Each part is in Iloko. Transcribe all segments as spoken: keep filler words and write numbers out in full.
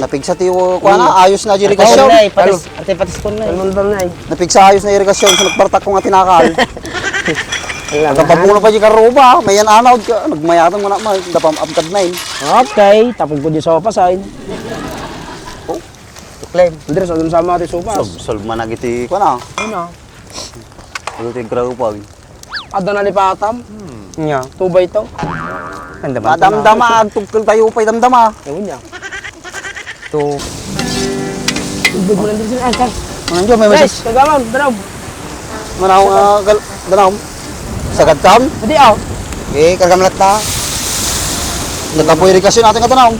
Napigsa ti, uh, kuana, ayos na di irigasyon. Nay, patis, ate, patis ko, nay. Ano ba, nay? Napigsa ayos na irigasyon, so nagbartak ko nga tinakal. Ang lagay. Nagkababuno pa di karuba, may yan anaw, ka, nagmayatan mo na, may, dapam abgad na yun. Okay, tapos ko di sopas, ay. Oh, tuklem. Andres, ano sa mga ti sopas? Solve, solve man agi ti, kuana. Ano? Ano ti graupag? Adda nalipatam. Hmm. Nya, two by two. Madamdama, agtugkel tayo pay damdama. Yun niya. Two. Ubod mo lang din sila, ah, sir. Ano yun, may Guys, message? Kagawan, dalaw. Manaw nga, gal-, dalaw. Sagad kam? Hindi, oh. Eh, kargam latta. Nagkapoy rin kasi natin katanaw.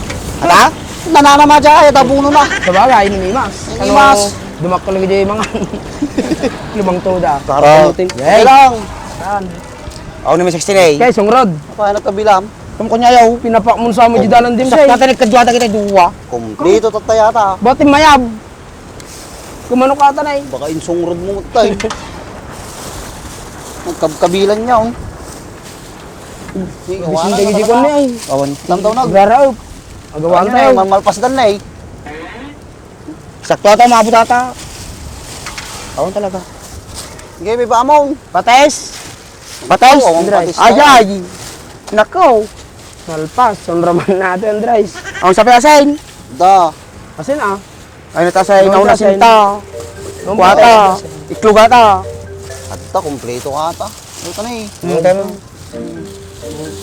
Ata? Nananama dyan, ay, tabuno na. Sabagay, inimas. Inimas. Ano, dumakkel lagi di mga lumang toda. Para. Yay. Lang. Saan? Ako naman sixteen A. Kay sungrod. Apa, anak kabilam? Tum kunya yaw. Pinapak mo sa mo di dalan din siya. Sakta tanig kadwata kita duwa. Kompleto tattayata. Ba't mayab? Kumano ka tanay? Baka insungrod mo tay. Nagkabkabilan niya, oh. Bisin dagiti kon ni ay. Awan. Tamtaw na. Garaup. Agawaan tayo. Malpasdan na eh. Sakto ata, maabot ata. Awan talaga. Sige, may ba among? Pates. Pates. Awan, Andres. Pates. Ay, ay. Nako. Malpas. Sunraman natin, Andres. Ang sabi asin. Da. Asin, ah. Ay, natasay, nauna sinta. Kuwata. Iklog ata. Adta, kompleto ata. Ano ka na eh? Ano ka na?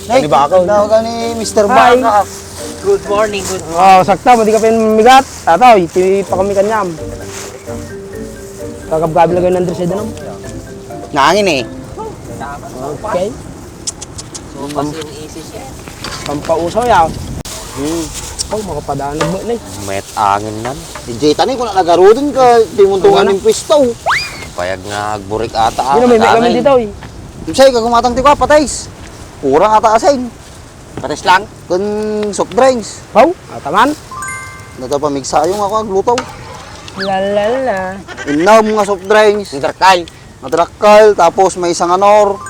Nay, tawag ni Mister Baka. Good morning, good morning. Oh, sakta, madi ka pin migat. Ataw, iti pa kami kanyam. Kakabkabil kayo ng dress, eh, danam. Nangin eh. Okay. So, kasi yung isis eh. Pampausaw ya. Hmm. Oh, makapadanag mo na eh. Met angin nan. Di jay tani, kung nagarudin ka, di mo tungan yung pwesto. Payag nga agburik ata, ah. Yun, may kami dito eh. Say, kagumatang ti ko, patis. Kurang ata asin. Patis lang? Kun soft drinks. Pau, ataman. Nagpamigsa yung ako, agluto. La, la, la. Inom nga soft drinks. Interkay. Madrakal, tapos may isang anor.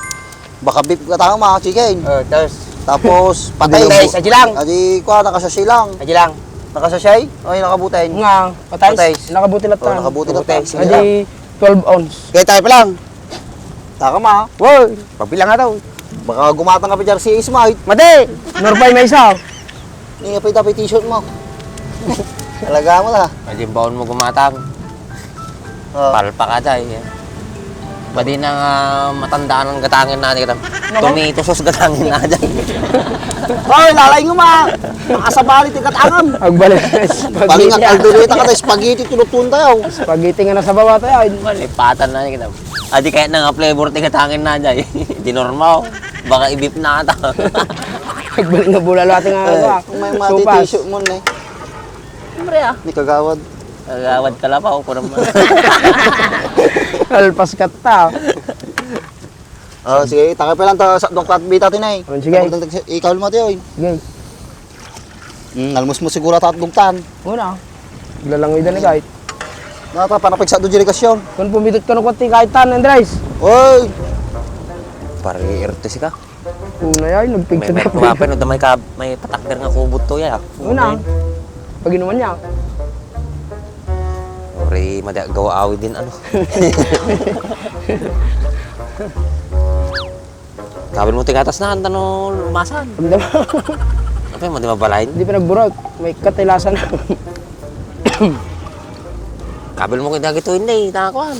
Baka beef ka tama, chicken. Oh, tapos? Tapos, patay. Patay, sa jilang. Adi, kuha, nakasasay lang. Sa jilang. Nakasasay? Ay, nakabutay. Nga, patay. Patay. Nakabuti lang. Oh, nakabuti lang. Patay. Adi, twelve ounce. Kaya tayo pa lang. Taka ma. Woy, pagbilang nga daw. Baka gumatang ka pa dyan si Ismail. Madi! Norpay may isa. Ni, apay dapat t-shirt mo. Talaga mo na. Ay, yung baon mo gumatang. Oh. Palpak ata eh. Pwede na nga matandaan ang gatangin na kita. Naku. Tomato sauce gatangin na dyan. Oy, lalay nga ma! Makasabali ti gatangam. Agbalik. Bali nga kaldereta ka tayo, spaghetti, tinutun tayo. Spaghetti nga nasa baba tayo. Malipatan na kita. Adi kaya na nga flavor ti gatangin na dyan. Di normal. Baka ibip na ata. Agbalik nga bulalo ati nga. Eh, ano, ah, kung may mati sopas. Tissue mo na eh. Siyempre, ah. Ni kagawad. Kagawad ka lang pa, ako naman. Alpas ka ta. Oh, sige, takay pa lang ta sa doktor at bita tinay. Oh, sige. Ikaw mo, tiyo, eh. Sige. Hmm, almus mo siguro ta at dugtan. Una. Lalangoy da ni kahit. Nata, panapigsa do dirigasyon. Kun pumitot ka no, kuwat ti kahit tan, Andres. Oy! Pare, erte sika. Una, ay, nagpigsa. May, may na tuwa pa, no, may ka-, may patakder nga kubot to, ya. Una. Pag-inuman niya. Uri, madi, gawa awid din, ano. Kabil mo ti gatas na, anta no lumasan. Hindi ba? Apa, madi mabalain? Hindi pa nagburot. May katilasan. Kabil mo kay dagito, hindi, takuan.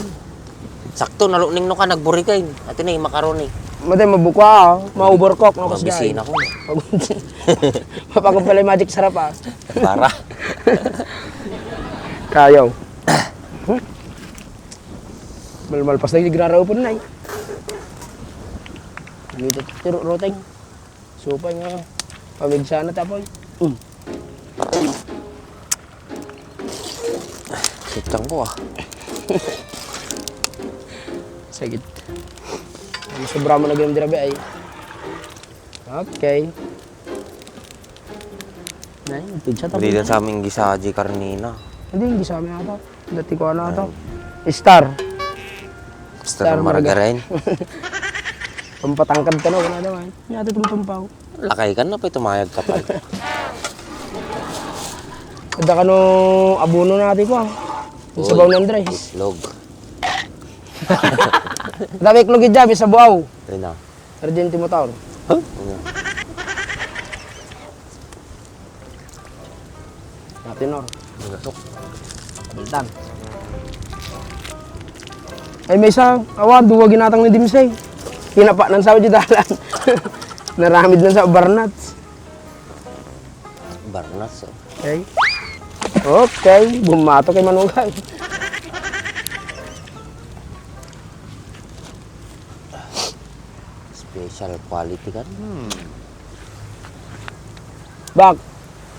Sakto, nalukning no ka, nagburikay. Ati na yung macaroni. Matay, mabukwa, ah. Ma-overcook, no? Kasi mabisi na ko. Mapagod pala yung magic sarap, ah. Para. Kayaw. Malmalpas na yung graraupon na, eh. Dito, tiro, roteng. Supay nga. Pamigsa na tapoy. Mm. Kitang ko, ah. Sagit. Ang sobra mo na ganun dirabi ay. Okay. Nay, pizza tapos. Hindi lang sa aming gisa, di karnina. Hindi, yung gisa amin ata. Dati ko ano ata. Ay. Star. Star. Star margarine. Margarine. Pampatangkad ka na, wala naman. Yata itong pampaw. Lakay ka na, pa tumayag ka pa. Adda kano abono na ati ko, ah. Uy, sabaw ni Andres. Itlog. Adda itlog iti Javi, sabaw. Ayun na. Pero di ti motor. Huh? Ayun na. Ate Nor. Nagasok. Bultan. Ay, maysa, awan, dua ginatang ni Dimsey. Kinapanan sa di dalan. Naramid na sa barnats. Barnats, oh. Okay. Okay, bumato kay Manugay. Special quality kan. Hmm. Bak.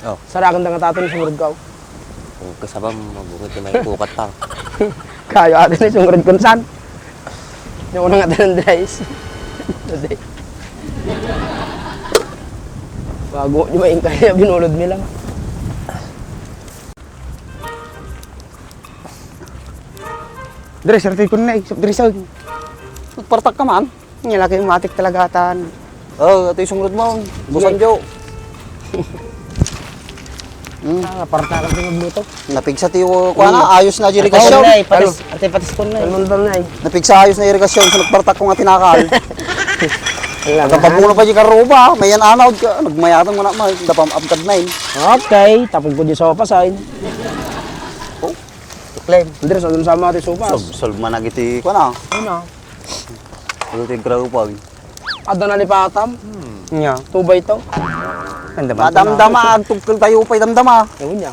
Oh. Sarakan da nga tato ni sumurod ka, oh. Kung kasaba, mabungit yung may kukat pa. Kayo ate ni sumurod kun san. Yung una nga tanan, guys. Ate. Bago, di ba yung kaya binulod nila? Dre, sarte ko na eh. Dre, sa. Partak ka man. Nia laki matik talaga atan. Oh, ito yung sumurod mo. Sige. Busan, Jo. Hmm. Ah, parang talaga yung magluto. Napigsa ti, uh, kuha na, ayos na, Jerry Ate Kasyaw. Nay, patis, ate, patis ko na. Ano ba, Nay? Napigsa ayos na Jerry Kasyaw, sa nagpartak ko nga tinakal. Wala na. Nagpapuno pa di karuba, may yan anaw, ka, nagmayatan mo na, may, dapam, abkad na, eh. Okay, tapos ko di sopas, ay. Oh, claim. Andres, ano sa mga sopas? Solve, solve man agiti, kuha na. Ano? Ano ti graupag? Adda nalipatam? Hmm. Nya. Two by two. Ang damdama. Madamdama, agtugkel tayo pa'y damdama. Ewan niya.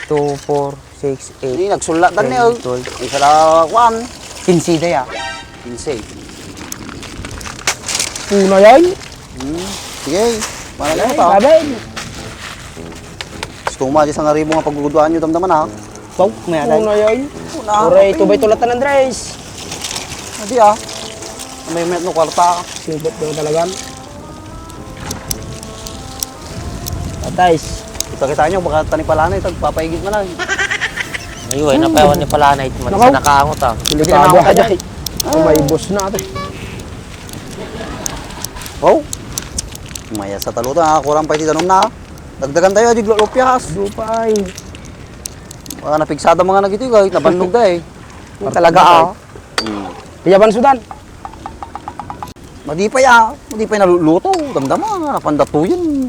Two, four, six, eight, Hindi, nagsulat dan ten, niya, oh. Twelve. Isa la, kwan. Kinse da ya. Kinse. Una yan? Hmm. Sige, malagay mo ta. Sabi. Gusto mo, di sa nga ribo nga pagguguduan nyo, damdaman, ha? Wow, may alay. Una yan. Una, Oray, okay. Tubay tulatan, Andres. Hindi, ah. May met no kwarta. Sibot daw talagan. Patais. Kita-kita nyo, baka tani pala na, ito, papaigit na lang. Ay, way, napayawan ni pala na, ito, Nakaw? Sa nakaangot, ah. Delikado ka dyan. Ay, may boss na, ate. Oh. Maya sa taluta, ah. Kurang pa iti danum na, ah. Dagdagan tayo, di lupyas. Dupay. Wala napigsada mga nagiti, guys. Nabannog da, eh. Talaga, ah. Hmm. Kaya bansudan. Madipay, ah. Madipay naluluto. Damdama, napandatuyan.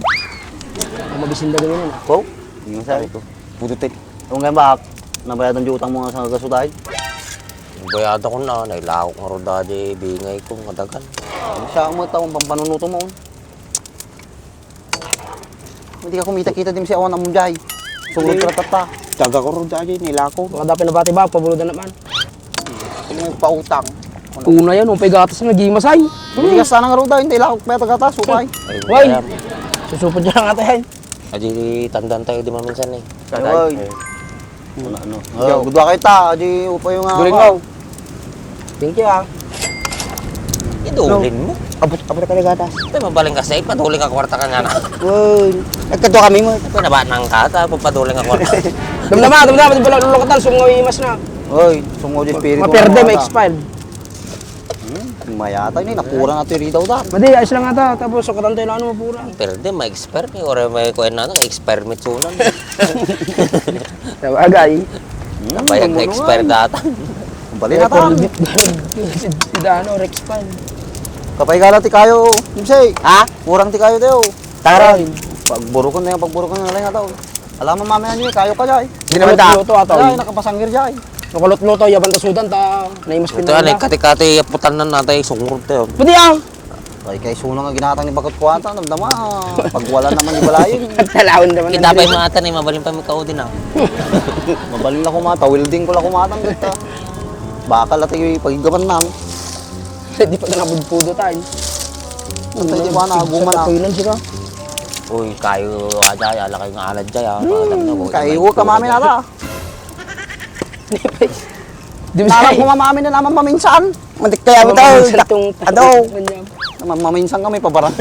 Ang mabisinda ganyan, ah. Wow. Hindi masabi ko. Pudutin. Kung nga ba, nabayadan di utang mo nga sa gasutay? Bayada ko na, nailawak nga roda di bingay ko, madagan. Siya ang mga taong pampanunuto mo. Hindi ka kumita-kita din si awan among jay. Sungod ka tata. Tiyaga ko ron jay, nilako. Baka dapin nabati ba, pabuludan naman. Yung pautang. Una yan, umpay gatas na nagimasay. Hindi ka sana nga ron, hindi lako, kaya tagatas, upay. Ay, Way! Susupod niya lang ata yan. Adi, tandaan tayo, di maminsan eh. Ay, Way. Ano, ano? Yo. Oh, gudua kayo ta, di upay yung, ah, Duling ako. Mo. Thank you, ah. Idulin mo. Abot, abot ka na gatas. Ito, mabaling ka sa ipa, duling ka kwarta ka niya na. Uy, nagkadua kami mo. Ito, nabanang ka, ta, papaduling ka kwarta. Damdama, damdama, di pala lulukatan, sungoy mas na. Uy, sungoy di espiritu. Maperde, na may ata. Expire. Hmm, mayata ini, napura na ito yung ritaw ta. Madi, ayos lang ata, tapos sukatan tayo lang ano, mapura. Perde, may expire, may ora may kuwan na, expire, may tsunan. Sabagay. Hmm, Kapay ang tumunuan. Expire data. Bali na Record tang. Bit-, si, si Dano, Rex Pan. Kapay gala ti kayo, Jimsy. Ha? Kurang ti kayo, Teo. Taron. Ay, pagburukon na yung pagburukon na lang ata. Alam mo, mamaya niyo, kayo ka, Jay. Hindi naman ta. Luto, ata. Ay, nakapasanggir, Jay. Nakulot-luto, yaban ta sudan, ta, naimas Ito, pinanda. Ano, kati-kati, putan na natay, sungurot, Teo. Pwede, ah. Ay, kay Suna nga ginatang ni Bakot Kuwata, namdama, pagwala naman ni Balayin. Talaon naman Kita ang pa'y drink. Matan eh, mabalin pa magkaudi na. Mabalin la kumata, welding ko la kumata, kita. Baka la tayo pagigaman na, no? Di pa ka nabudpudo tayo. Ang tayo, Ano, wala, sa guma na. Kapunan sila. Uy, kayo, aja, ala kayo nga alad, jay, ah. Hmm, Pakadam na, kayo, huwag ka mamin, ala. Di ba? Di ba Nala sa- ko nga mamin na naman maminsan. Matik kaya Mga bitaw, maminsan dak-, tong adaw. Ganyan. Naman, maminsan kami, pabarang.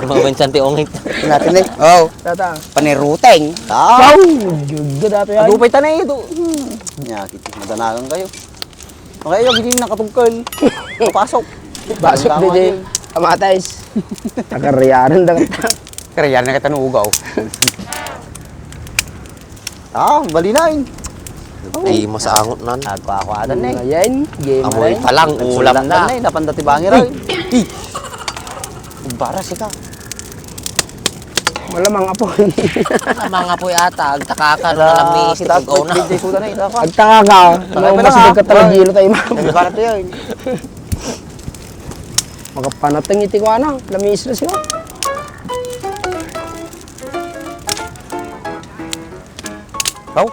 Maminsan ti ungit. Natin eh. Oh. Tata. Paniruteng. Ah. Wow! Good, good, ate, ay. Adupay tanay ito. Hmm. Nya, kiti, madanagan kayo. Okay, yung hindi nakatungkol. Pasok. Pasok, Tama D J. Din. Kamatais. Takaryaran na. Karyaran na kita nugaw. Ah, bali na, eh. Di masangot nan. Agkuakuatan na, eh. Ayan, game Amoy na, eh. Palang, ulam na. Nagsulat na, eh. Napanda ti bangir, eh. Eh! Umbara, sika. Wala, mangapoy. Wala, mangapoy ata. Agtaka ka, Ala, malami, kita, isuda na, ita ka. Agtaka ka. Takay no, pa lang, mas ha? Dagka talaga Ay. Gilo tayo, ma'am. Nagbarat yan. Makapanateng iti kuana. Lamis na siya. Aw,